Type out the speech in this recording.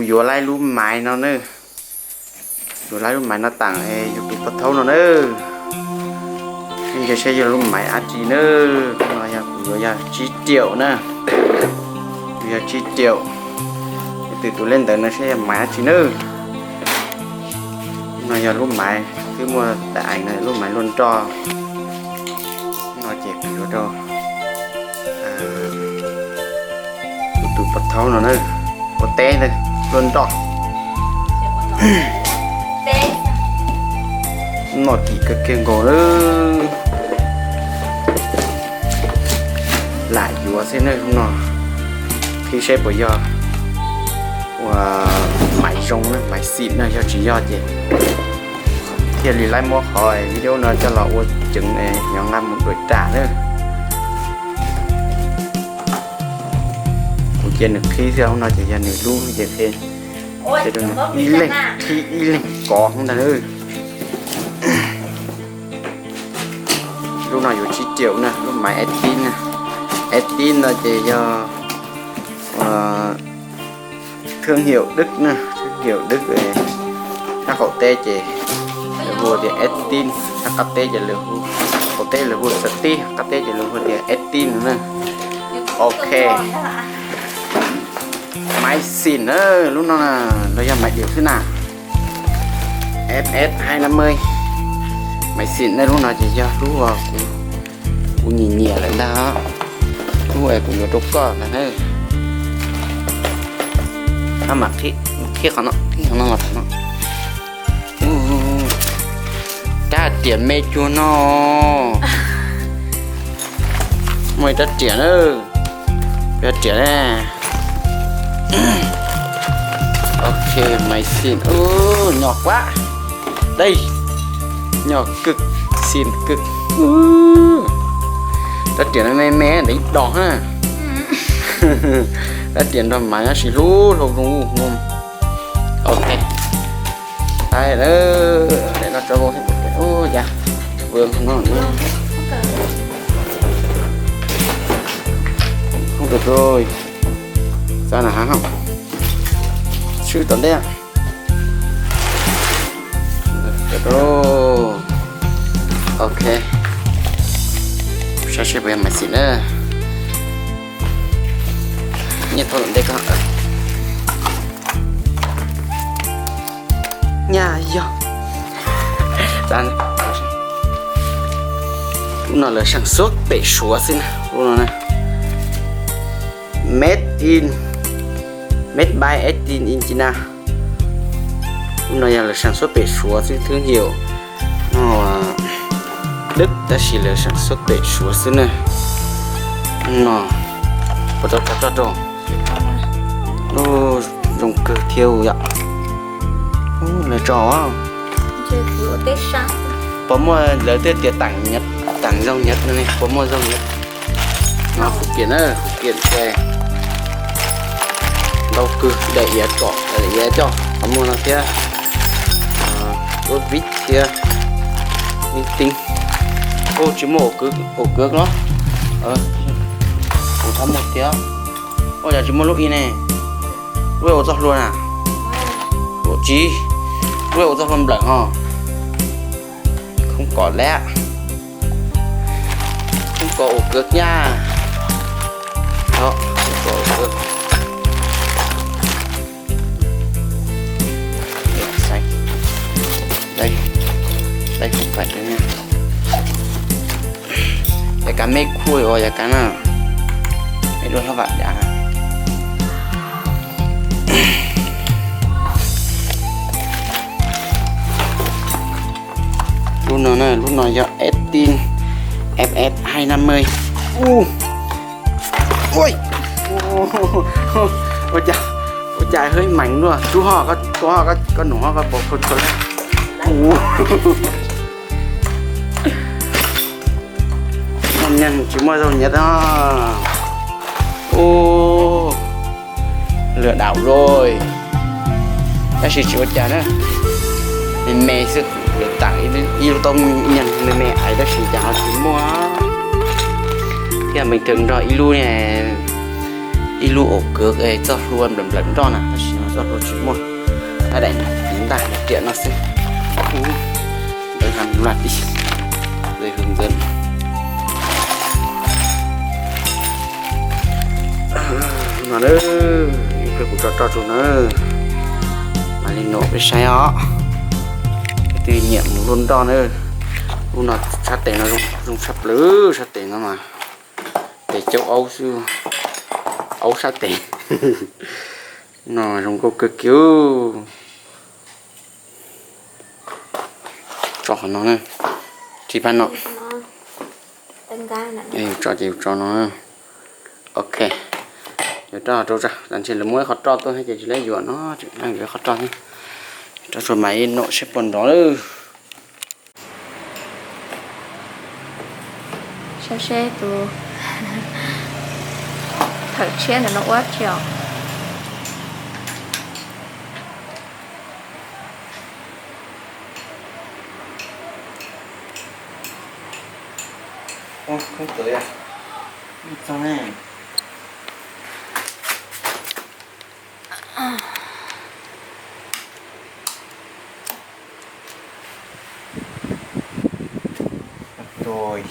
Yuav laib lub maiv no na. Yuav laib lub maiv no taam yus tus pov thaub no na. Nce saib yog lub maiv dab tsi na. No yog kuv yuav yog tsib riaum na. Kuv yog tsib riaum. Twm tus lej ntawd no saib yog maiv dab tsi na. No yog lub maiv twb muaj tas eev no, lub maiv luaj nroj. No ces kuv yuav rau kuv tus pov thaub no na, ua teb luaj nroj. Noj kim kawg kiag nkaus lawm. Lam yuav xwb na no. Qhib seb puas yog ua maiv zoo na, maiv xim na, yog tsis yog ces thiaj li laib muab qhov video no coj los ua ceev, nqa mus duav ram na. Kuv cia nws qhib xwb, no ces yog nws lub ces qhia, ib leeg qhib ib leeg kov ntag. Lub no yuav tsib riaum na, lub maiv F T na. F T no ces yog thương hiệu Đức na, thương hiệu Đức. Nyob qaum teb ces lawv hu tias F T, nyob qab teb ces lawv hu, qaum teb lawv hu Steve, qab teb ces lawv hu tias F T no na. Ok. Maiv xim na, lub no los yog maiv diam xwb na. F S hai năm mươi. Maiv xim na, lub no ces yog lub kuv nyiam nyiam lawm ntag. Lub kuv yuav rau koj ntag na. Ab, mam qhib qhov no, qhib qhov no los tom no. Rab riam me cuag no. Muaj ib rab riam na. Rab riam na. Ok, maiv xim. Nyob kuab. Dej. Nyob kawg, xim kawg. Rab riam no me me ntawd ib dos na. Rab riam nrog maiv tab sis hlub hlub zoo. Ok. Ai, no tso, ya, no. Không được rồi. Sao là hả không? Sư tao đen. Được rồi. Ok. Sao sư bây giờ mày xịn nữa? Nhét thôi đen con. Nha yog. Lub no lawv sản xuất pem Suav xwb na, lub no na. Made in, made by F T in China. Lub no yog lawv sản xuất pem Suav xwb, thương hiệu Đức tab sis lawv sản xuất pem Suav xwb na. No, puas tau tso rau? Zoo kawg thiab yom. Lawv tso. Puas muaj, lawv twb tias tảng Nhật, tảng dầu Nhật no ne, puas muaj dầu Nhật? No, phụ kiện na, phụ kiện ces ntau kawg, daim iav tsom, daim iav coj qhov muag no thiab. Lub vij thiab, vij tij. Ua tsis muaj ua kwv los? Kuv thab muag thiab. Ua cas tsis muaj lub ib ne? Lub ua txoj hlua na? Ua tsis, lub ua txoj hlua nplawm ho. Không có lắm. Không có ổ cước nha. Đó, không có ổ cước. Đây, đây không phải đây nha. Yog kab mej khuj os, yog kab na. Mej dua hlob vam dav. Lub no na, lub no yog F T, F F hai năm mươi. Ui, ua cas, ua cas hơi mỏng luôn. Chú ho, koj, koj ho, koj, koj num ho, koj pom khuv khuv. Ua, noj nyeeg tsis muaj zaub nyiav no. Ua, lừa đảo rồi. Tab sis tsis ua cas na. Me me xwb, lawv tam ib lub tau nyeeg me me ais tab sis cas ho tsis muaj. Thiab bình thường nrog ib lub, ib lub ổ cước txoj hlua nplawm nplawm nroj na, tab sis no Txog rau tsis muaj, tab daim ntaj riam no xwb. Ntawd ha laj tij, ntawd hu ntxawm. No na, ib pliag kuv tso roj rau na, mam li num peb saib os. Twb nyiam mus luaj nroj na. Lub no sab tes no zoo tshaj plaws, sab tes no mas tes caub aub xwb, aub sab tes. No zoo nkauj kawg kiag. Tso qhov no na, tsis phab no. Tso ces tso no. Ok, yuav roj rau tsa, tas ntshe lawv muab ib qho roj tuaj thiab ces tsis lawv yuav no, tseem yuav ib qho roj thiab. Rau tsuas mam ib num seb puas nrov lawm. Saib seb tus thawm tshiab ntawm no ua tsi os. Ua, koob tawv yog ib txog ne. Rồi,